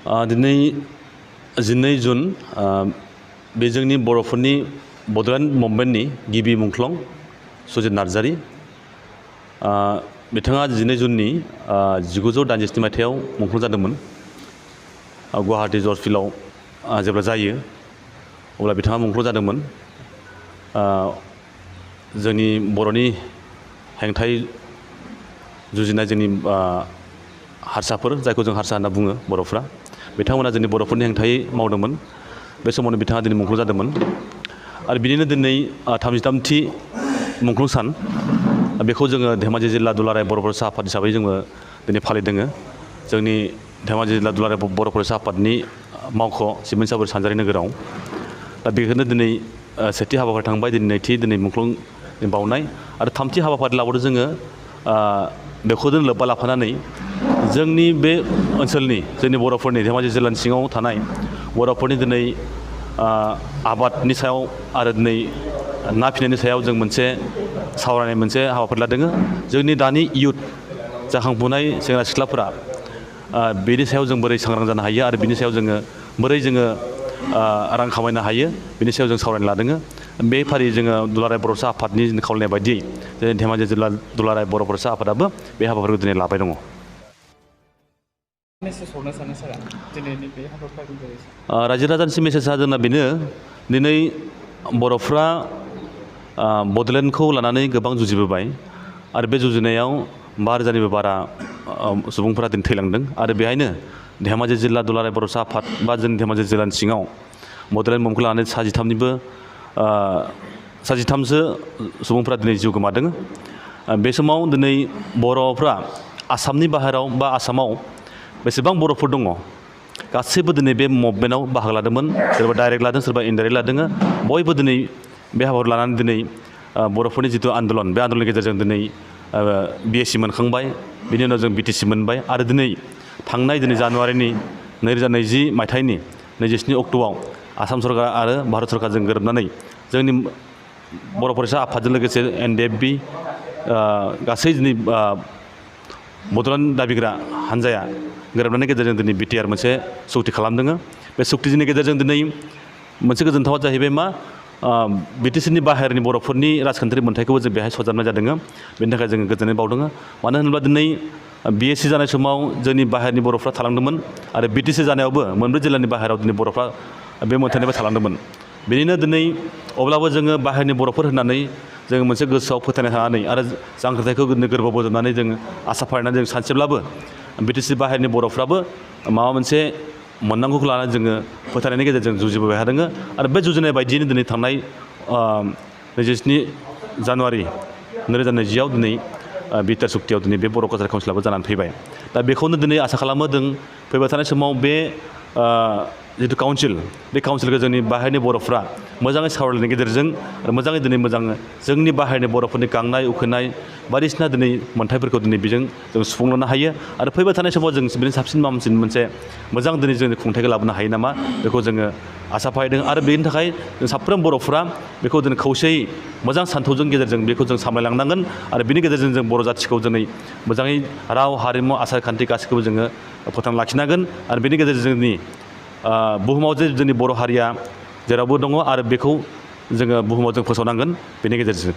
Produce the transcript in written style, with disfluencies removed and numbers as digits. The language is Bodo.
दिनै 12 जुन बे जोंनि बर'फोरनि बड'लेण्ड मुभमेन्टनि गिबि मुंख्लं सुजित नार्जारी बिथाङा 12 जुननि 1987 मायथाइयाव मुंख्लं जादोंमोन। गुवाहाटी जर्ज फिल्डआव जेब्ला जायो अब्ला बिथाङा मुंख्लं जादोंमोन। जोंनि बर'नि हेंथायै जुजिनाय जोंनि हारसाफोर, जायखौ जों हारसा होनना बुङो बर'फ्रा, बिथांमोना जोंनि बर'फोरनि हेंथायै मावदोंमोन। बे समावनो बिथाङा दिनै मुंख्लं जादोंमोन। आरो बिदिनो दिनै 33थि मुंख्लं सान, बेखौ जोङो धेमाजि जिल्ला दुलाराय बर' फरायसा आफाद हिसाबै जोङो दिनै फालिदों। जोंनि धेमाजि जिल्ला दुलाराय बर' फरायसा आफादनि मावख' सिमेन्ट सापरि सानजारि नोगोराव। दा बेखौनो दिनै सेथि हाबाफारि थांबाय, दिनै नैथि दिनै मुंख्लं बावनाय आरो थामथि हाबाफारि लाबावदों जोङो। बेखौनो लोब्बा लाफानानै जोंनि बे ओनसोलनि जोंनि बर'फोरनि धेमाजि जिल्लानि सिङाव थानाय बर'फोरनि दिनै आबादनि सायाव आरो दिनै ना फिसिनायनि सायाव जों मोनसे सावरायनाय मोनसे हाबाफारि लादों। जोंनि दानि इयुथ जाखांफुनाय सेंग्रा सिख्लाफोरा बेनि सायाव जों बोरै सांग्रां जानो हायो आरो बिनि सायाव जोङो बोरै जोङो रां खामायनो हायो, बिनि सायाव जों सावरायनो लादों। बे फारि जोङो दुलाराय बर' फरायसा आफादनि खावलायनाय बायदियै जोंनि धेमाजि जिल्ला दुलाराय बर' फरायसा आफादाबो बे हाबाफारिखौ दिनै लाबाय दङ। रायजो राजानिसिम मेसेजआ जोंना बेनो, दिनै बर'फ्रा बड'लेण्डखौ लानानै गोबां जुजिबोबाय आरो बे जुजिनायाव 5,000निबो बारा सुबुंफोरा दिनै थैलांदों। आरो बेहायनो धेमाजि जिल्ला दुलाराय बर' फरायसा आफाद बा जोंनि धेमाजि जिल्लानि सिङाव बड'लेण्ड मुंखौ लानानै 63सो सुबुंफोरा दिनै जिउ गोमादों। बे समाव दिनै बर'फ्रा आसामनि बाहेरायाव बा आसामाव बेसेबां बर'फोर दङ, गासैबो दिनै बे मुभमेन्टआव बाहागो लादोंमोन। सोरबा डाइरेक्ट लादों, सोरबा इनडाइरेक्ट लादों। बयबो दिनै बे हाबाखौ लानानै दिनै बर'फोरनि जिथु आन्दलन, बे आन्दलननि गेजेरजों दिनै BSc मोनखांबाय, बिनि उनाव जों BTC मोनबाय आरो दिनै थांनाय जानुवारिनि 2020 मायथाइनि 27 अक्ट'आव आसाम सरकार आरो भारत सरकारजों गोरोबनानै जोंनि बर' फरायसा आफादजों लोगोसे NDFB गासै दिनै बड'लेण्ड दाबिग्रा हान्जाया गोरोबनायनि गेजेरजों दिनै BTR मोनसे सुक्ति खालामदों। बे सुक्तिनि गेजेरजों दिनै मोनसे गोजोनथावा जाहैबाय मा, BTCनि बाहेरनि बर'फोरनि राजखान्थियारि मोन्थायखौबो जों बेहाय सरजाबनाय जादों। बेनि थाखाय जोङो गोजोननाय बावदों। मानो होनोब्ला दिनै BSc जानाय समाव जोंनि बाहेरनि बर'फ्रा थालांदोंमोन आरो BTC जानायावबो मोनब्रै जिल्लानि बाहेरायाव दिनै बर'फ्रा बे मोन्थायनिफ्राय थालांदोंमोन। बेनिनो दिनै अब्लाबो जोङो बाहेरनि बर'फोर होननानै जोङो मोनसे गोसोआव फोथायनाय थानानै आरो जांख्रिथायखौ गोरबोआव बोजबनानै जों आसा फारिनानै जों सानसेब्लाबो BTC बाहेरनि बर'फ्राबो माबा मोनसे मोननांगौखौ लानानै जोङो फोथायनायनि गेजेरजों जुजिबोबाय थादों। आरो बे जुजिनाय बायदियैनो दिनै थांनाय 27 जानुवारि 2020आव दिनै BTR सुक्तियाव दिनै बे बर' कालचार काउन्सिलाबो जानानै फैबाय। दा बेखौनो दिनै आसा खालामो जों फैबाय थानाय समाव बे जिथु काउन्सिल, बे काउन्सिलखौ जोंनि बाहेरनि बर'फ्रा मोजाङै सावरायनायनि गेजेरजों आरो मोजाङै दिनै जोंनि बाहेरनि बर'फोरनि गांनाय उखैनाय बायदिसिना दिनै मोन्थायफोरखौ दिनै बेजों जों सुफुंलांनो हायो। आरो फैबाय थानाय समाव जों बिनि साबसिन हामसिन मोनसे मोजां दिनै जोंनि खुंथायखौ लाबोनो हायो नामा, बेखौ जोङो आसा फारिदों। आरो बेनि थाखाय जों साफ्रोम बर'फ्रा बेखौ दिनै खौसेयै मोजां सान्थौजों गेजेरजों बेखौ जों सामलायलांनांगोन। आरो बिनि गेजेरजों जों बर' जाथिखौ दिनै मोजाङै राव हारिमु आसार खान्थि गासैखौबो जोङो फोथांना लाखिनांगोन। आरो बेनि गेजेरजों जोंनि बुहुमाव जे जोंनि बर' हारिया जेरावबो दङ आरो बेखौ जोङो बुहुमाव जों फोसावनांगोन बेनि गेजेरजों।